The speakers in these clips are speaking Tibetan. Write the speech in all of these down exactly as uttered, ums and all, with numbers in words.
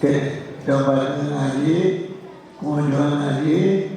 དེ་སྟོན་པ་ལྷ་ཡི་དཀོན་མཆོག་ལྷ་ཡི།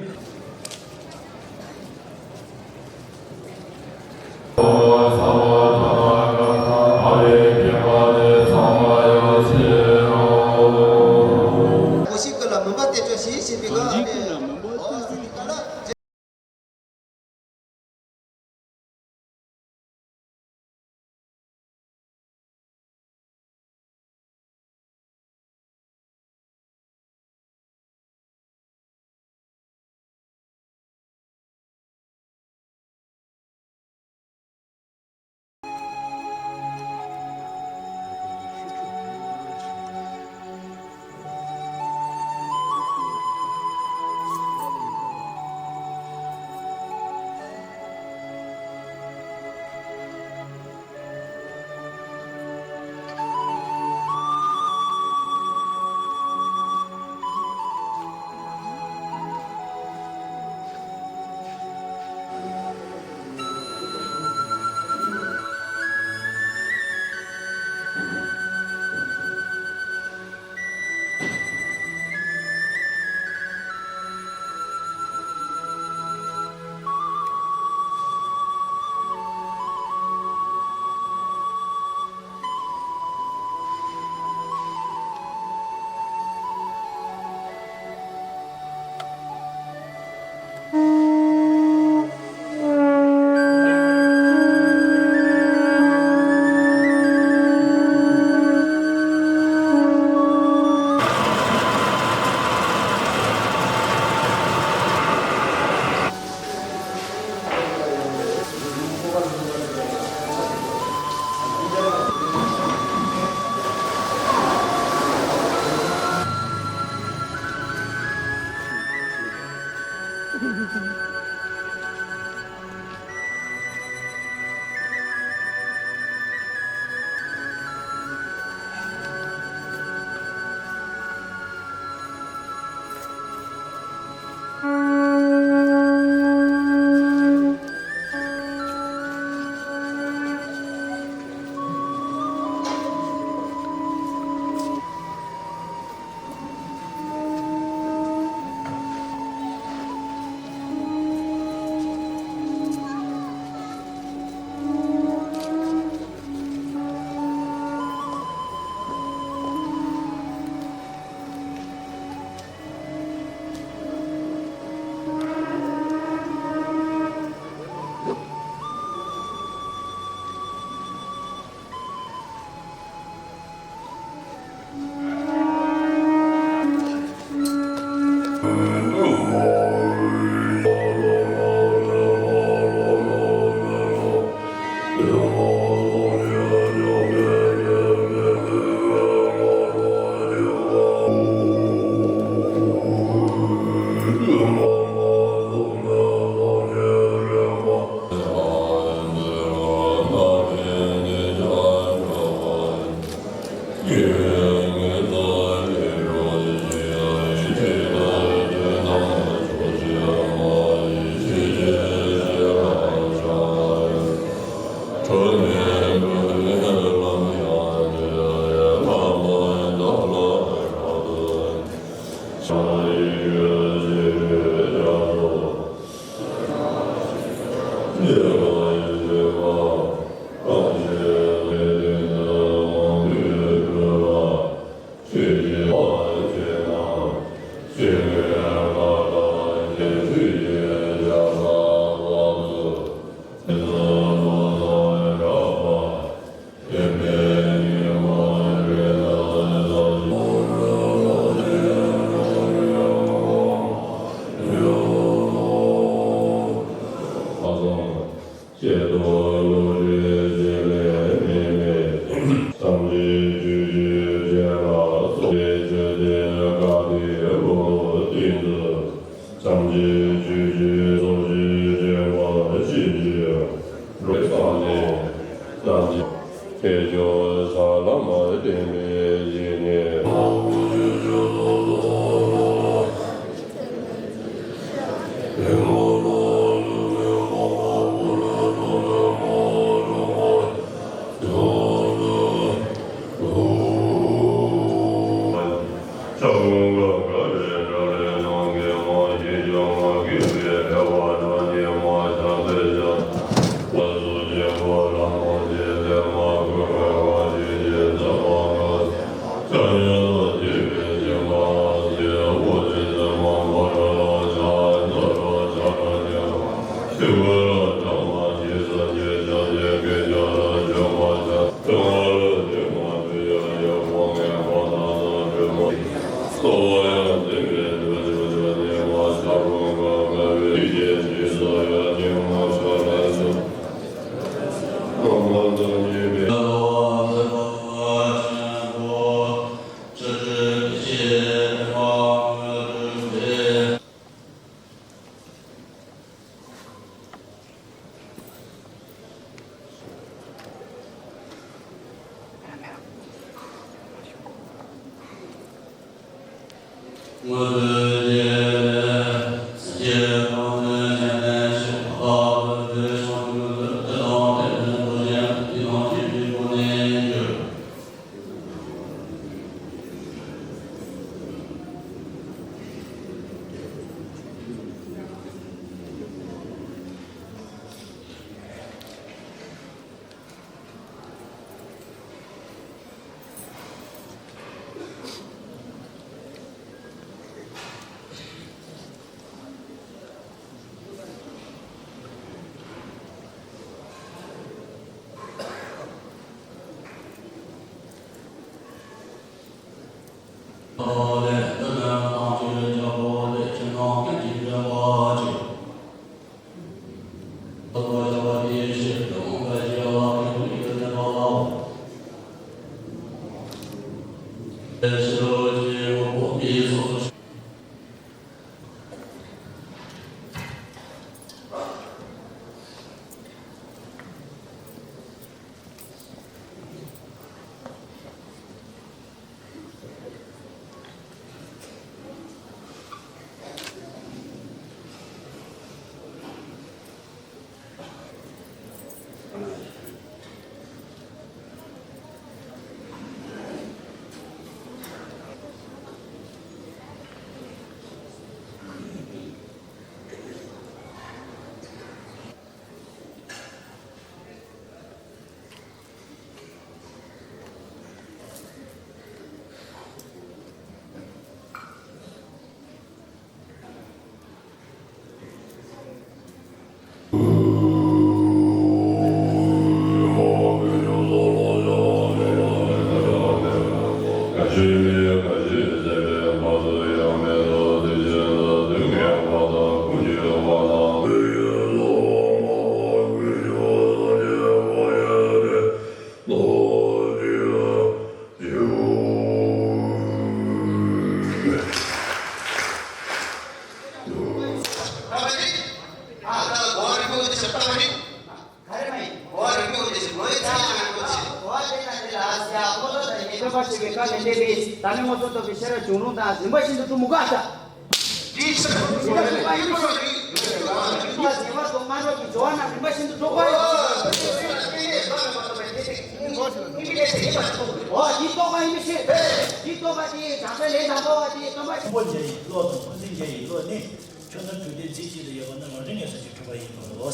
ཁྱོད་ཚོ་དུས་དེབ་རྩིས་གཅིག་ཏུ་ཡོད་པ་ནི་ང་རང་ངོས་ཟིན་གྱི་གྲུབ་པ་ཡིན་ནོ།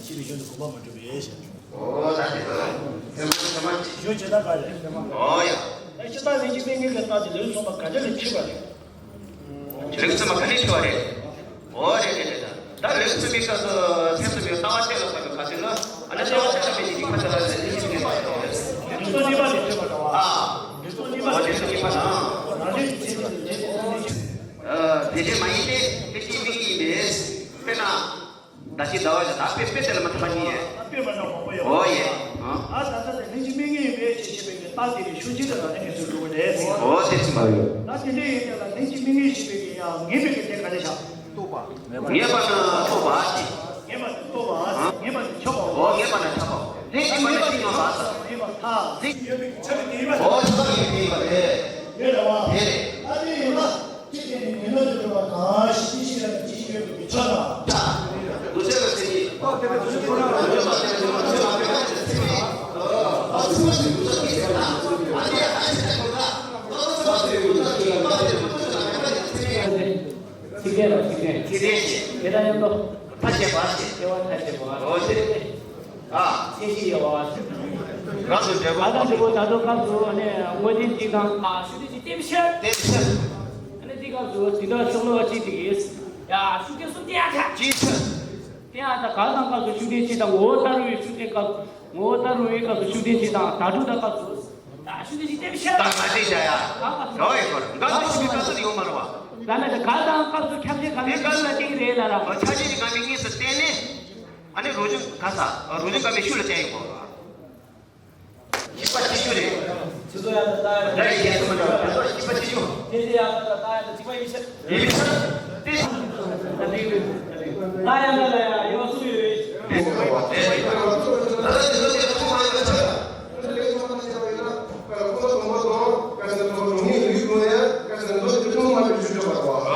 ཅི་བའི་ཞོན་དུ་གོམ་པ་མ་གྲུབ་པའི་ཞབས་ཞུ། ཨོ་ད་དེ་ཚོ་ལ་ཚེ་མ་ཚེ་མ་ཅི་ཞུ་བྱེད་ད་ག་རེད། ཨོ་ཡ། ད་སྤྱི་བཏང་ལན་གཅིག་ཏན་གྱི་ལས་ལྟ་དེ་ལོས་སོང་བ་ག་ཅི་ལས་ཁྲིད་པ་རེད། ལོས་སོང་བ་ག་ནས་ཁྲིད་པ་རེད། ཨོ་རེད་རེད་རེད། ད་ལོས་སོང་བའི་སྐབས་སུ་ཚེ་སོང་བའི་ལྟ་བ་ཆད་ལ་བབས་པའི་ཁ་ཐུག་ལ་ཨ་ནི་ལྟ་བ་ཆད་ལ་བབས་པའི་ཉིན་ཁ་ཐུག་ལ་ལན་གཅིག་ཏན་གྱི་ལས་ལྟ་བ་རེད། ལོས་སོང་གཉིས་པ་ནས་ཁྲིད་པ་འདྲ་བ། ཨ། ལོས་སོང་གཉིས་པ་ནས་ཁྲིད་པ་དང་། རང་རེ་ཡིན་ཚེ་ཚེ་ཚེ་ཚེ། ཨ། དེ་འདྲས་མ་ཡིན་ཏེ་དེ་ཅིའི་དམིགས་ཡུལ་མེད། དཔེར་ན། ཟླ་གཅིག་ཟླ་བ་བཞི་ད་དཔེ་དཔེ་དེ་ལ་མ་ཐུག་པ་ཞིག་ཡིན། ཨོ་ཡེ། ཨ་ད་ལྟ་དེ་ལན་གཅིག་དམིགས་ཡུལ་མེད་ཅེས་བཤད་པའི་རྟགས་དེ་ནི་ཤུགས་ཆེ་དེ་ལ་ནི་ངེས་སུ་འགྲོ་གི་རེད། ཨོ་དེ་ཅི་མ་ཡོད། ད་དེ་འདྲ་ཡིན་དེ་ལ་ལན་གཅིག་དམིགས་ཡུལ་ཞེས་པའི་ཡང་ངེས་པའི་གི་དེ་ག་ལས་བྱ། རྟོགས་པ། ངེས་པ་ནི་རྟོགས་པ་སྟེ། ངེས་པ་ནི་རྟོགས་པ། ངེས་པ་ནི་ཁྱབ་པའོ། ཨོ་ངེས་པ་ནི་ཁྱབ་པའོ། ལན་གཅིག་མ་ནི་གཅིག་ཡོད་པ། ངེས་པ་ཐ། ལན་ཡོད་པའི་ཁྱབ་པའི་དེ་ཡིན་པ་རེད། ཨོ་ཁྱབ་པའི་དེ་ཡིན་པ་རེད། རེད་རེད་བ། རེད་རེད། ད་དེ་ཡིན་ན། ཅི་སྟེ་ནི་ཉེ་ལམ་དུ་འགྲོ་བ་གང་ཞིག་ཅི་ཞིག་ལ་ཅི་ཞིག་ཡོད་པའི་ཆ་དང་། འདུ་བྱེད་ལ་མཚན་ཉིད། ཚིག་འགྲེལ་ལ་ཚིག་འགྲེལ། ཚིག་འགྲེལ་བྱེད། དེ་དང་མཉམ་དུ། ཐ་དད་པ་སྟེ། དབྱེ་བ་ཐ་དད་པ། འོ་དེ། ཨ། ཚད་གཞི་དབྱེ་བ། རང་དང་འབྲས་བུ། ཨ་དང་འབྲས་བུ་ད་དུང་སྐབས་སུ་ཨ་ནི་དངོས་བསྟན་གཅིག་དང་། ཨ་ཤུགས་ལྡན་གཅིག་བསྟན་པའི་ཕྱིར། བསྟན་པའི་ཕྱིར། ཨ་ནི་འདི་སྐབས་སུ་དེ་འདྲ་ཤོག་ལོ་བ་གཅིག་དེ་གིས། ཡ་ཤུགས་ལྡན་གསུམ་བསྟན་ཡ་ཐལ། གཅིག་ཕྱིར། བསྟན་ཡ་ད་ག་དང་སྐབས་སུ་ཤུགས་ལྡན་གཅིག་དང་ངོ་བོ་ལྟ་རུང་བའི་ཤུགས་ལྡན་སྐབས། ངོ་བོ་ལྟ་རུང་བའི་སྐབས་སུ་ཤུགས་ལྡན་གཅིག་དང་ད་དྲུག་དང་སྐབས་སུ། ད་ཤུགས་ལྡན་གཅིག་བསྟན་པའི་ཕྱིར། ད་ང་ཅིག་བྱ་ཡ། རོ་ཡི་གོ་ང་ཅིག་བྱ་ཡ་ཡོད་མ་རེད་བ། ད་ནི་ག་དང་སྐབས་སུ་ཁྱབ་བྱེད་ཁ་མིན་ཤུགས་ལ་བརྟེན་གྱི་རེད་ལ་ར། ཁྱབ་བྱེད་ཀྱི་ཁ་མིན་དངོས་སུ་བརྟེན་ནས། ཨ་ནི་རོ་བྱུང་ག་ས། རོ་བྱུང་ཁ་མིན་ཤུགས་ལ་བརྟེན་ཡོད་གོ། གཅིག་པ་གཅིག་ཤུགས་རེད། ཚིག་ཟོ་ཡང་དང་ལྟ་ཡང་དང་། ད་ཡི་རྒྱལ་སྲས་མ་འདྲ་བ་ད་ཚོ་གཅིག་པ་གཅིག་ཤུགས། དེ་དེ་ཡང་དང་ལྟ་ཡང་དང་གཅིག་པ་ཡིན་ཕྱིར། ཡིན་ཕྱིར། དེ། ད་དེ་ཡོད། ད་ཡང་དང་ལ་ཡང་ཡོད་སུ་ཡོད། དེ་ཡོད། དེ་ཡོད། ད་ལྟ་དེ་ཚོ་དེ་ཚོ་མ་ཡོད་ཕྱིར།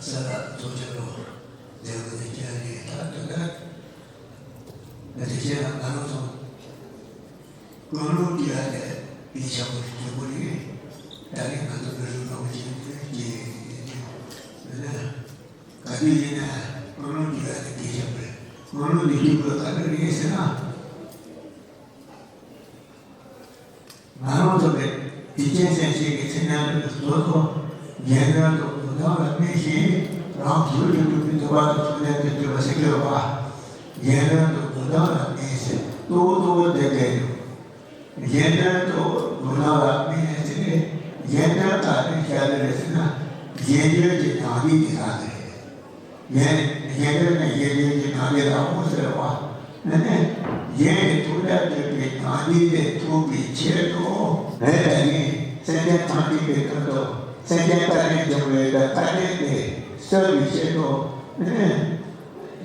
ས་ལ་ཚོགས་ཆེན་ལོ་ལས་ངོ་ནས་བསྐྱལ་ནས་ད་དུས་ན་ང་དེ་བྱས་ན་ང་རང་ཚོ་ཀུན་སློང་གི་ཡ་ལས་ཡིན་ཆགས་པ་ཞིག་གྱོན་པོ་རེད། ད་རེས་ང་ཚོ་མི་རིགས་ནང་བཞིན་དུ་སྐྱེས་ཡིན་དུས་ཡིན་ན་ག་དུས་ཡིན་ན་ཀུན་སློང་གི་ཡ་ལས་སྐྱེས་ཆགས་པ་རེད། ཀུན་སློང་འདི་སྐྱེ་དགོས་ག་རེ་རེད་ཟེར་ན། ང་རང་ཚོ་གི་དུས་ཆེན་སེམས་བསྐྱེད་ཀྱི་ཚེ་ཉམས་ཀྱི་སོ་སོ་གཞན་དོན་དུ་དོན་དམ་ལ་དམིགས་ཤིང་རང་གཟུགས་སུ་གྲུབ་པའི་ཐུབ་པ་དང་ཐུབ་བསྟན་དུ་གྱུར་པ་ཟེར་གྱི་ཡོད་པ། གཞན་དོན་དུ་དོན་དམ་ལ་དམིགས་ཟེར་གཙོ་བོ་གཙོ་བོ་དེ་གལ་ཡོད། གཞན་དོན་དུ་དོན་དམ་ལ་དམིགས་ནས་ཟེར་ཏེ་གཞན་དོན་ག་རེ་བྱ་དགོས་རེད་ཟེར་ན་གཞན་དོན་གྱི་དང་ནི་དེ་དག་རེད། གཞན་གཞན་དོན་ནི་གཞན་དོན་གྱི་ནང་དེ་ལ་འོང་ཟེར་བ། ཨ་ནི་གཞན་གྱི་ཐུགས་དམ་བསྐྱེད་པའི་ནང་དེ་དེ་ཐོབ་པའི་ཆེད་དུ་ངས་ད་ནི་སེམས་ཅན་ཐམས་ཅད་ཀྱི་དོན་དུ་སེམས་ཅན་སྐལ་ལྡན་བྱུང་བའི་དོན་སྐལ་ལྡན་དེ་གསོ་བའི་ཆེད་དུ་ཨ་ནི་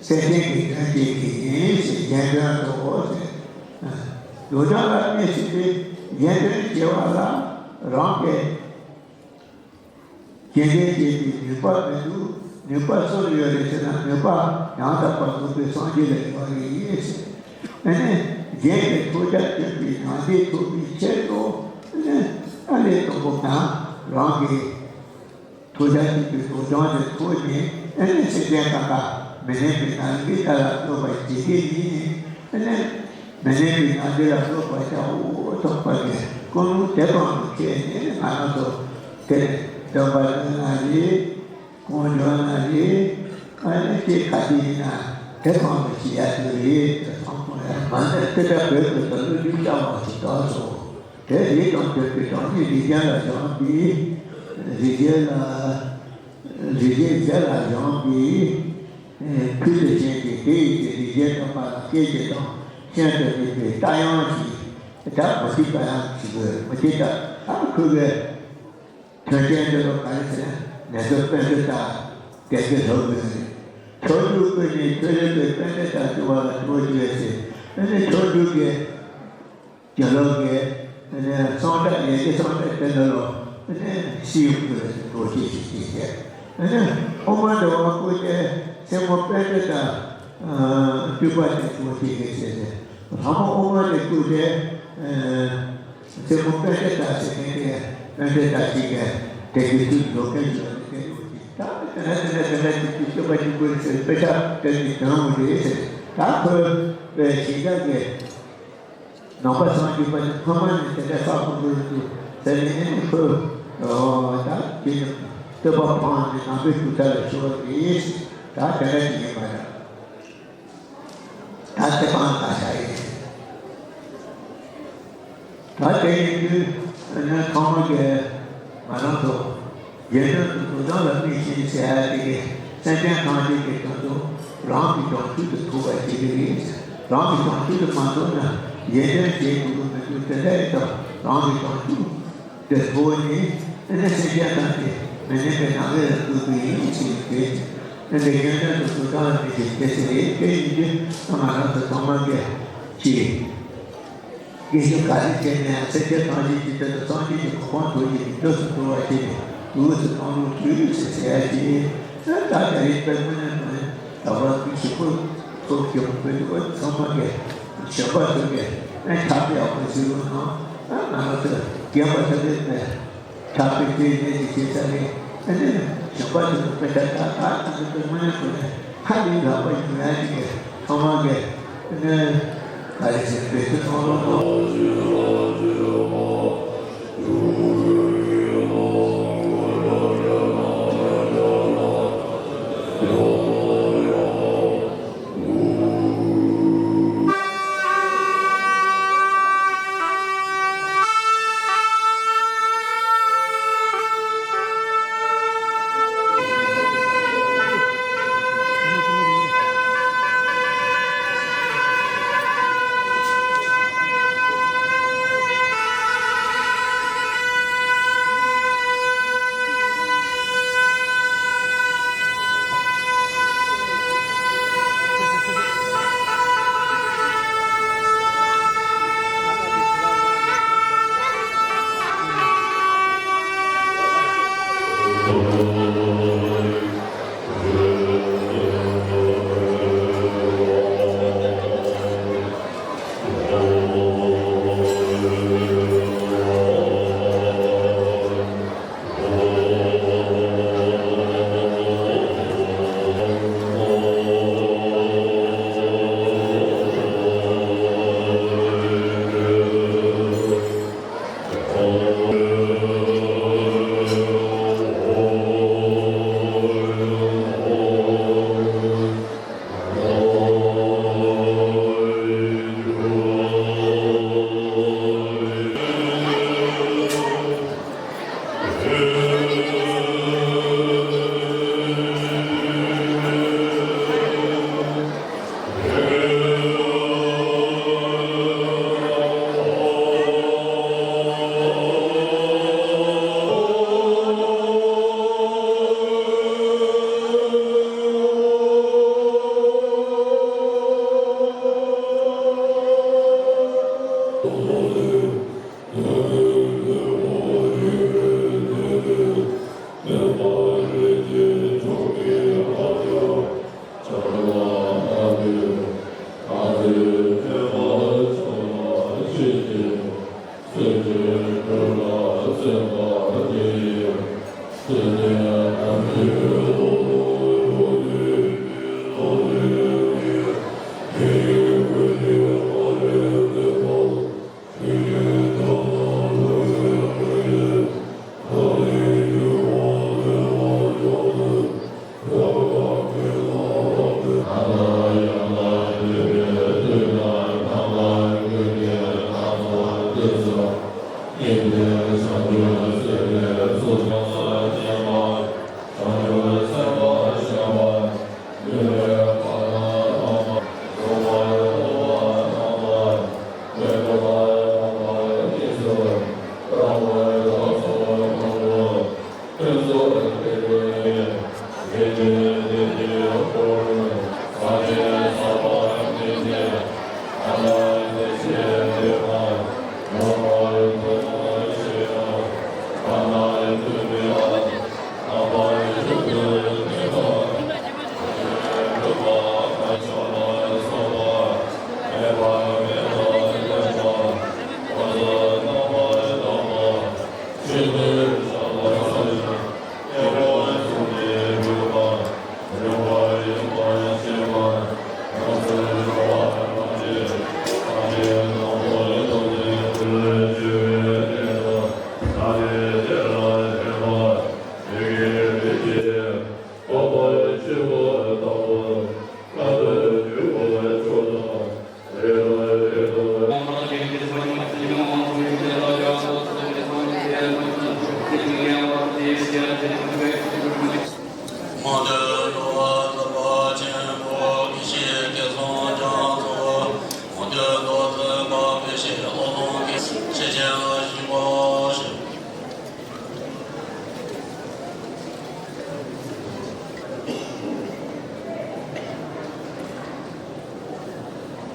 སེམས་ཅན་གྱི་དོན་བྱེད་ཀྱི་ཡིན་ཞེས་གཞན་དོན་དུ་དོན་དམ་ལ་དམིགས་ཟེར་ཏེ་གཞན་དོན་བྱེད་པ་ལ་རང་གི་གཞན་དོན་བྱེད་པའི་ནུས་པ་མི་འདུག་ནུས་པ་སུར་ཡོད་རེད་ཟེར་ན་ནུས་པ་ཡང་དག་པར་རྫོགས་པའི་སངས་རྒྱས་ལ་ཡོད་རེད་ཟེར། ཨ་ནི་གཞན་གྱི་ཐུགས་དམ་བསྐྱེད་པའི་ནང་དེ་ཐོབ་པའི་ཆེད་དུ་ཨ་ནི་ཨ་ལས་དང་པོ་གང་རང་གི་ཐུགས་དམ་བསྐྱེད་པའི་དོན་དམ་དེ་ཐོབ་ནས་ཨ་ནི་སེམས་ཅན་གང་ག་མི་ནུས་པའི་ནང་གི་ལྟ་ལ་སློབ་པར་བྱེད་ཀྱི་ཡིན། ཨ་ནི་མི་ནུས་པའི་ནང་དེ་ལ་སློབ་པར་བྱའོ་ཐོག་པ་གི་ཀུན་སློང་དེ་དང་དུ་བྱས་ནས་ང་རང་ཚོ་དེ་འདོན་པ་ལེན་ན་རེད། གང་བྱུང་ན་རེད། ཨ་ནི་དེ་ག་དུས་ཡིན་ན་དེ་ཚང་མ་ཞིག་ཡ་དུ་རེད་དེ་ཚང་མ་ཡ་མ་ནི་དེ་ལྟར་བོད་དུ་དུ་ལུ་ལུག་ཅང་མ་ཞིག་དག་སོ། དེ་རེད་དང་དེ་དེ་དང་ནི་རིགས་ཅན་ལ་སྦྱངས་པའི་རིགས་ཅན་ལ་རིགས་ཅན་རྗེ་ལ་སྦྱངས་པའི་ཕུལ་དུ་ཕྱིན་ཏེ་དེ་ཡི་གེ་རིགས་ཅན་དུ་མ་ལ་སྐད་ཅིག་དང་ཤིན་ཏུ་རིག་པའི་རྟ་དབྱངས་ཀྱིས་ད་མ་ཐིག་པ་ཡང་ཞིག་དགོས་མ་ཐིག་ད་ཨ་ཁུ་བས། དོན་ཅན་འདི་ལ་ག་རེ་ཟེར་ན་ནེ་ཙོ་དཔེ་འདི་དག་དེ་གའི་ལྷོ་དགོས་རེད། ཁྱོད་འདུག་དགོས་ནས་ཁྱོད་ལས་པའི་དཔེ་འདི་དག་འདུ་བ་ལ་འགྲོ་རྒྱུ་ཟེར། ཨ་ནི་ཁྱོད་འདུག་གི་རྒྱ་ལོ་གི་ཨ་ནི་སངས་རྒྱས་ཡེ་གེ་སངས་རྒྱས་དེ་འདི་ལོ་ཨ་ནི་སི་ཡུག་དགོས་རེད་འགྲོ་རྒྱུ་ཞིག་ཅིག་ཟེར། ཨ་ནི་ཨོ་མ་འདི་བ་བཀོད་དེ་སེ་མོ་དཔེ་འདི་དག་སྤྲུལ་པ་དེ་འགྲོ་རྒྱུ་གི་ཟེར་ནས་ལྷ་མོ་ཨོ་མ་འདི་བཀོད་དེ། སེ་མོ་དཔེ་འདི་དག་ཟེར་མཁན་དེ་དཔེ་འདི་དག་ཅིག་གིས་དེ་གི་དུས་འགྲོ་མཁན་ཞིག་ལ་དེ་ཡོད་ཅིག་ད་ དེ་འདྲ་དེ་འདྲ་དེ་འདྲ་ཅིག་གིས་སྟོན་པ་གཅིག་པུ་ལ་དཔེ་ཆ་དེ་ནི་དོན་འོང་རེད་ཟེར། ད་ཁོས་བའི་གཞིས་ཆགས་ཀྱི་ནང་པ་སངས་རྒྱས་པ་ནི་ཕ་མ་ནས་དེ་འདྲ་བསགས་དགོས་ཀྱི་རེད་འདུག་ཟེར་ནས། ཨེ་ནི་ཁོས་ད་དེ་ནི་སྟོན་པ་འཕངས་ནས་ནང་པའི་གྲུབ་མཐའ་ལ་ཞུགས་པ་རེད། ད་དེ་འདྲ་ཅིག་ཡིན་པ་འདྲ། ད་དེ་སྤང་ལ་བཞག་ཡིན། ད་དེ་ཡིན་དུས་ནི་ཚང་མ་གིས་ང་རང་ཚོ་རྒྱལ་དོན་དུ་འགྲོ་སྟངས་ལ་དམིགས་ཤིང་ཟེར་ཡ་དེ་གིས་སེམས་ཅན་ཐམས་ཅད་ཀྱི་དོན་དུ་རང་གི་བྱང་ཆུབ་ཏུ་ཐུག་པ་བྱེད་ཀྱི་རེད། རང་གི་བྱང་ཆུབ་ཏུ་མ་ཐུག་ན་གཞན་དོན་བྱེད་དགོས་ཀྱི་མི་འདུག་དེ་འདྲ་ཡིན་སྟབས་རང་གི་བྱང་ཆུབ་དེ་ཐོག་ནས་ཨེ་ནི་སེམས་ཅན་ཐམས་ཅད་མི་ནུས་པའི་ནང་ལས་ལ་བཀོད་དགོས་ཡིན་ཞེས་ཏེ། ཨེ་ནི་རྒྱུན་ལྡན་དུ་བཟོ་གྲྭ་ལ་མི་ཞིག་དེ་ཟེར་རེད། དེ་ཡིན་དུས་ང་རང་ཚོ་ཚང་མ་གིས་ཅིག་དགེ་བཤེས་ག་རེ་བྱས་ནས་སེམས་ཅན་ཐམས་ཅད་ཀྱི་དོན་དུ་སངས་རྒྱས་ཀྱི་གོ་འཕང་ཐོབ་ཀྱི་མི་འདོད་སུ་འགྲོ་བ་ཞིག་ནས་འུ་ཚོ་བཏང་ལུགས་དུས་ཟེར་ཟེར་ཡ་ཅིག་ད་ད་རེས་པའི་དངོས་གནས་དང་ལག་པ་དུས་ཞིག་པོ་ཚོགས་ཀྱི་འོང་པའི་འདུག་ཚང་མ་གིས་གཞོན་པ་ཚོ་གིས་ཨ་ཆགས་པའི་ཨ་ཁུ་ཟེར་བ་ནང་ཨ་ང་རང་ཚོ་རྒན་པ་ཚོ་གིས་ནས་ཆགས་པའི་ལྟས་ངན་ཅིག་བྱེད་ས་རེད། ཨ་ནི་གཞོན་པ་ཚོ་དཔེ་ཆ་ལྟ་ད་ད་ཚོ་དངོས་གནས་དངོས་གནས་ཧ་ལས་ལག་པ་ཡིན་ཡ་ཅིག་གིས་ཚང་མ་གིས་ཨ་ནི་ག་རེ་ཟེར་བེད་སྤྱོད་གནང་རོགས་གནང་།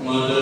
གང་ཟག་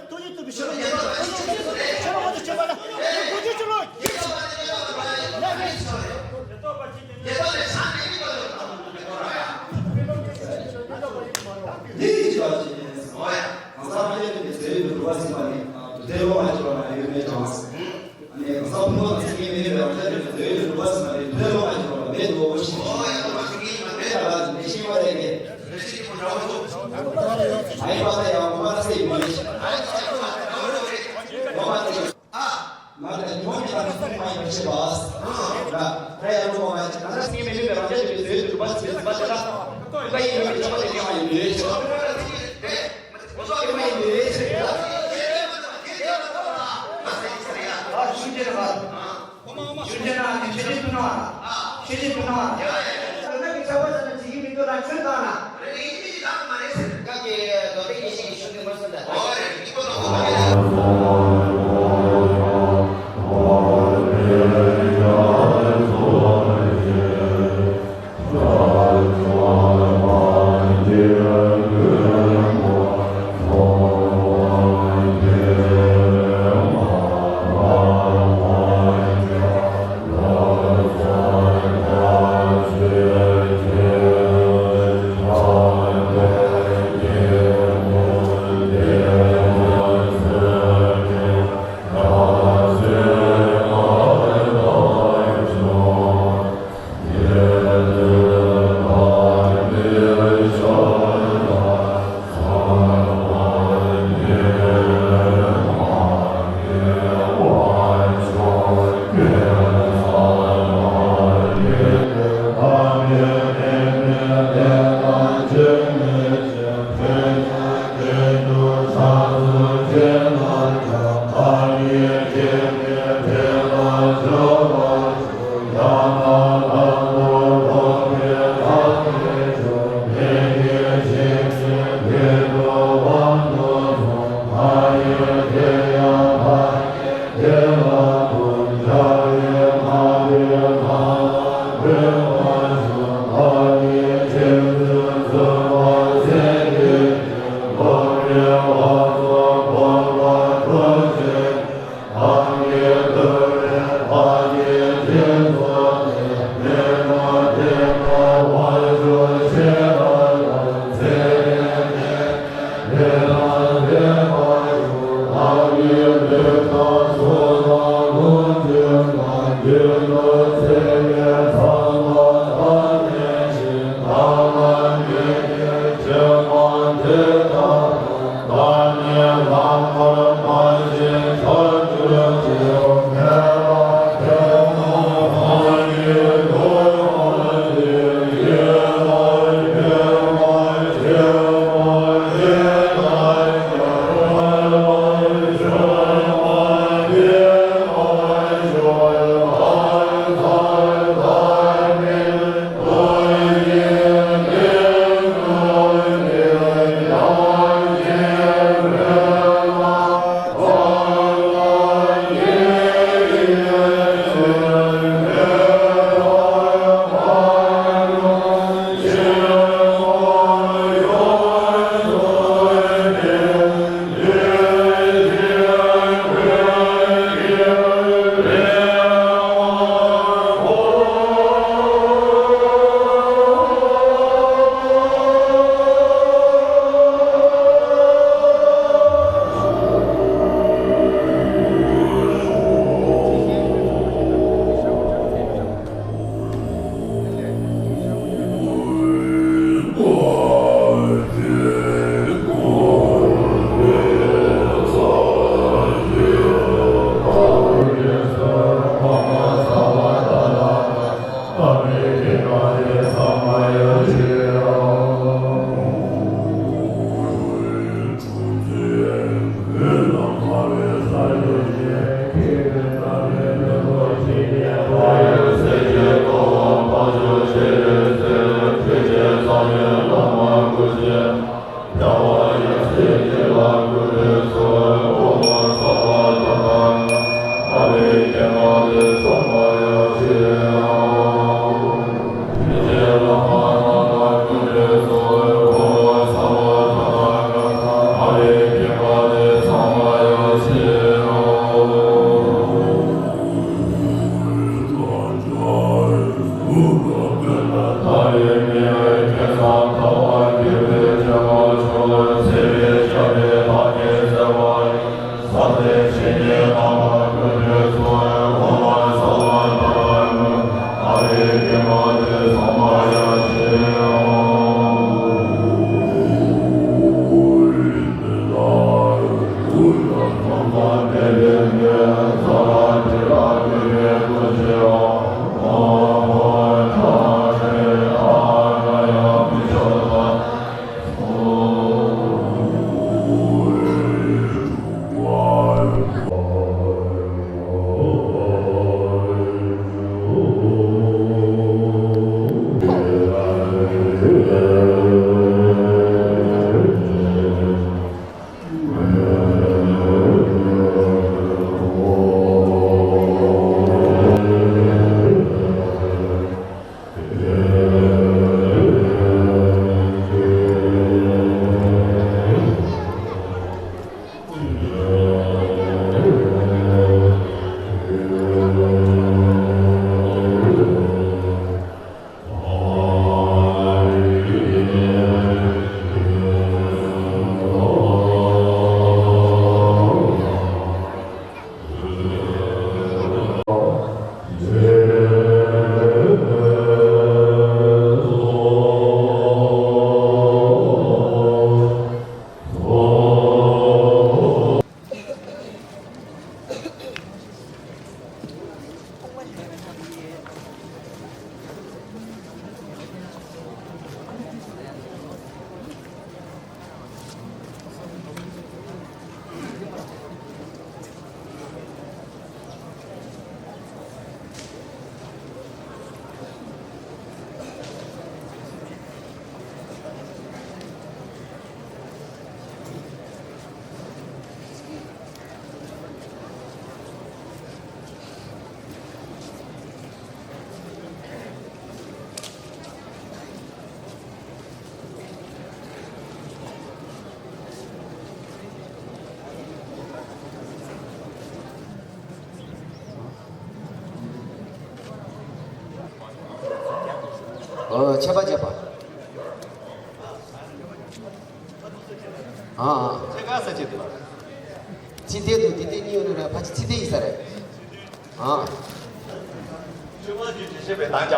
ཐམས་ཅད་ཐོབ་པའི་ཚེ་རིང་དུ་གྲུབ་པ་ཟིན་པ་ནི། དུ་ལྡན་ལོ་མ་གྱུར་པ་ལ་ཡོད་མེད་ཀྱང་། ཨ་ནི་གང་ཟག་ཕུང་པོ་དང་མཚན་ཉིད་མེད་པའི་རང་རྒྱལ་ཐོབ་པའི་ཚེ་རིང་དུ་གྲུབ་པ་ཟིན་པ་ནི་དུ་ལྡན་ལོ་མ་གྱུར་པ་ལ་མེད་དོ་ཞེས་པས་ན། ལ་ལ་ནི་ཤེས་པ་ལས་ཀྱི། ཨ་ཡི་པ་ད་ཡང་ཁོ་པ་སེ་མི་ལས་ཤེས། ལོ་མ་དེ། མ་དེ་ཉི་མ་མི་ལ་ནི་ཐུག་མ་ཡིན་ཞེས་པ། ལ་ད་ཡང་ལོ་མ་ཡིན་ན་ཤེས་མི་ལས་པའི་རང་རྒྱལ་ཐོབ་པའི་ཚེ་རིང་དུ་གྲུབ་པ་ཟིན་པ་དེ་ལ། ཁོ་པ་ཡིན་པའི་ཆ་པ་དེ་ཤེས་མ་ཡིན་ལས་ཤེས། ཨོ། ཆད་པ་བཅད་པ། ཨ་ཨ། ཚེ་ག་ས་ཅི་འདུག་ཚེ་འདས་འདུག་འདི་འདི་གཉིས་ཡོད་རེད། ཕལ་ཆེར་ཚེ་འདས་ཡིན་ས་རེད། ཨ། ཆུ་མ་ཅི་ཅི་ཤེས་པའི་དང་ཀྱང་བ།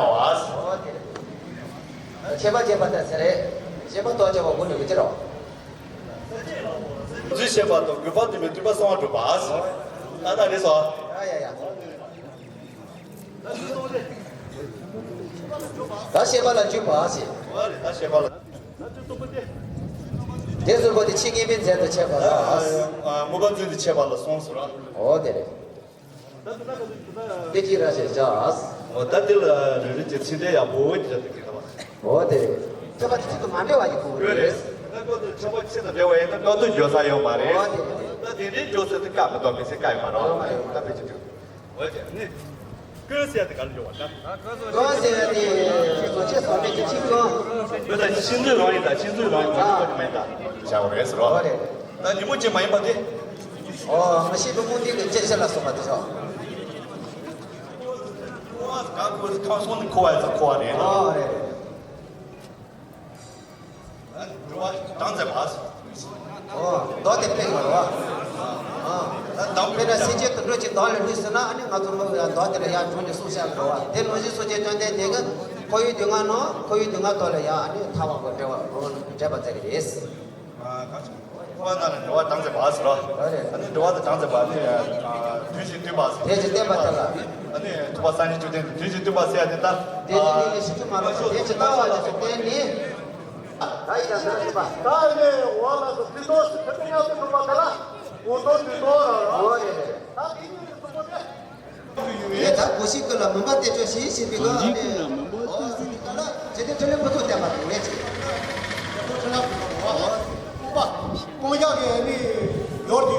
ཆད་པ་བཅད་པ་དང་ཟེར་རེད། བཅད་པ་ལྟོ་བཅད་པ་དགུ་ནི་མི་བཅད་རོ། རྫུས་ཤེས་པ་དང་དགོས་པ་དུ་མའི་སྤྲོས་པ་གསང་བ་གྲུབ་པ། ཨ་ད་རེད་སོ། ཡ་ཡ་ཡ། ད་ཤེས་པ་ལ་འཇུག་པ་ཞེས། ད་ཤེས་པ་ལ། དེ་གསུམ་པོ་དེ་ཕྱི་ངེས་པའི་རྫས་དུ་བྱས་པ་ལ། ཨ། མུ་ག་རྫུན་དུ་བྱས་པ་ལ་སོང་ཟེར་ར། འོ་དེ་རེད། དེ་གཅིག་ར་ཞེས་བྱ། འོ་ད་དེ་ལ་རེ་རེ་གྱི་ཚིག་འགྲེལ་ཡག་པོ་ཅིག་བྱ་དུ་གི་ད་བ། འོ་དེ་རེད། ཁྱད་པར་དེ་ཚིག་ཏུ་མ་འབྲེལ་བ་ཡིན་དགོས་རེད། ད་ཀོ་ཏུ་ཁྱད་པར་ཚིག་དང་འབྲེལ་བ་ཡིན་ན་ཀོ་ཏུ་བརྗོད་ས་ཡོད་མ་རེད། འོ་དེ་རེད། ད་དེ་འདྲའི་བརྗོད་ས་དེ་བཀག་མི་ཐུབ་མི་སྲིད་བཀག་ཡོད་མ་རེད། ད་ཕལ་ཆེར་འགྲིག་འོ་དེ་ནི། ཀོན་ཟེར་ཡ་དེ་ག་ལ་འཇོག་པ་ད། ཀོན་ཟེར་ཡ་དེ་བཟོ་བྱེད་བཟོ་མེད་ཀྱི་ཕྱིར་ཀོན། བོད་ལ་ཤིང་འཛུལ་རང་ཡིན་ད་ཤིང་འཛུལ་རང་ཡིན་ད་ཤིང་ཀོན་མེད་ད། བྱ་བ་རེད་ཟེར་རོ། འོ་རེད། ད་ཉིན་མོ་ཅན་མ་ཡིན་པ་དེ། ཨོ་མ་ཤེས་པའི་རྨོངས་དད་ཀྱི་སྐྱེ་མཆེད་ལ་སོགས་པ་དེ་ཆོག་ཁོ་བ་གང་ཁོ་ཁང་སོང་ནས་ཁོ་བ་ཡ་ཚ་ཁོ་བ་རེད། ཨོ་རེད་རེད། འགྲོ་བ་དང་མཛད་པ། ཨོ། མདོ་དེ་དཔེ་ཡོད་རེད་བ། ཨ། དང་དཔེར་ན་སེམས་ཅན་དུད་འགྲོ་ཅིག་མདོ་ལས་ལུས་ཟིན་ན་ཨ་ནི་ང་ཚོ་མདོ་དེ་ལ་ཡར་འགྲོ་ནས་གསུངས་བཞག་གི་རེད་བ། དེ་ལོ་རྒྱུས་སོ་སྐྱེ་དོན་ལྡན་དེ་གི་ཁོར་ཡུག་སྡུག་བསྔལ་ནང་ཁོར་ཡུག་སྡུག་བསྔལ་ཐོག་ལ་ཡར་ཨ་ནི་ཐར་བ་གོ་འདྲེན་པ་འདྲེན་པ་མཛད་གི་རེད། ཨ། གང་བྱུང་། ཁོ་བ་ན་ལ་འགྲོ་བ་དང་མཛད་པ་ཟེར་རོ། ཨ་ནི་འགྲོ་བ་དང་དང་མཛད་པ་ནི་དུས་ཀྱི་བསྟན་པ་ཟེར། དེ་ཀྱི་བསྟན་པ་དེ་ལ། ཨ་ནི་ཐུབ་པ་སངས་རྒྱས་བཅོམ་ལྡན་འདས་དུས་ཀྱི་བསྟན་པ་ཟེར་ཡ་དེ་ད། དེ་ནི་ངས་ཤིན་ཏུ་མ་རོགས་དེ་ཅི་ལྟ་བ་ལ་སོགས་བསྟན་ནས། ད་ཡི་ད་ཟེར་ཞུ་བ། ད་ནི་འོ་ལ་སོགས་ཚིག་ཏོག་ཙམ་ཁྱོད་ཚོ་མཉམ་དུ་འགྲོ་བ་དེ་ལ་འོ་ཏོ་དུས་ཏོ་ར་ར། འོ་རེད་རེད། ད་དེ་ཉིད་ཀྱི་གཙོ་བོ་དེ། ཡེ་ད་གོ་ཤིག་ཀུན་ལ་མུན་པ་སྟེར་ཆོག་ཞེས་བྱས་པའི་སྒང་ནས། འོ་ཟེར་ནས་ད་ལ་ཇི་སྟེ་ཕྲིན་ལས་ཕུན་ཚོགས་བསྟན་པ་དང་ལས་ཅི། ཕྲིན་ལས་ཕུན་ཚོགས་པ། ཀུན་ཀྱང་གི་ནི་ཡོར་དུ།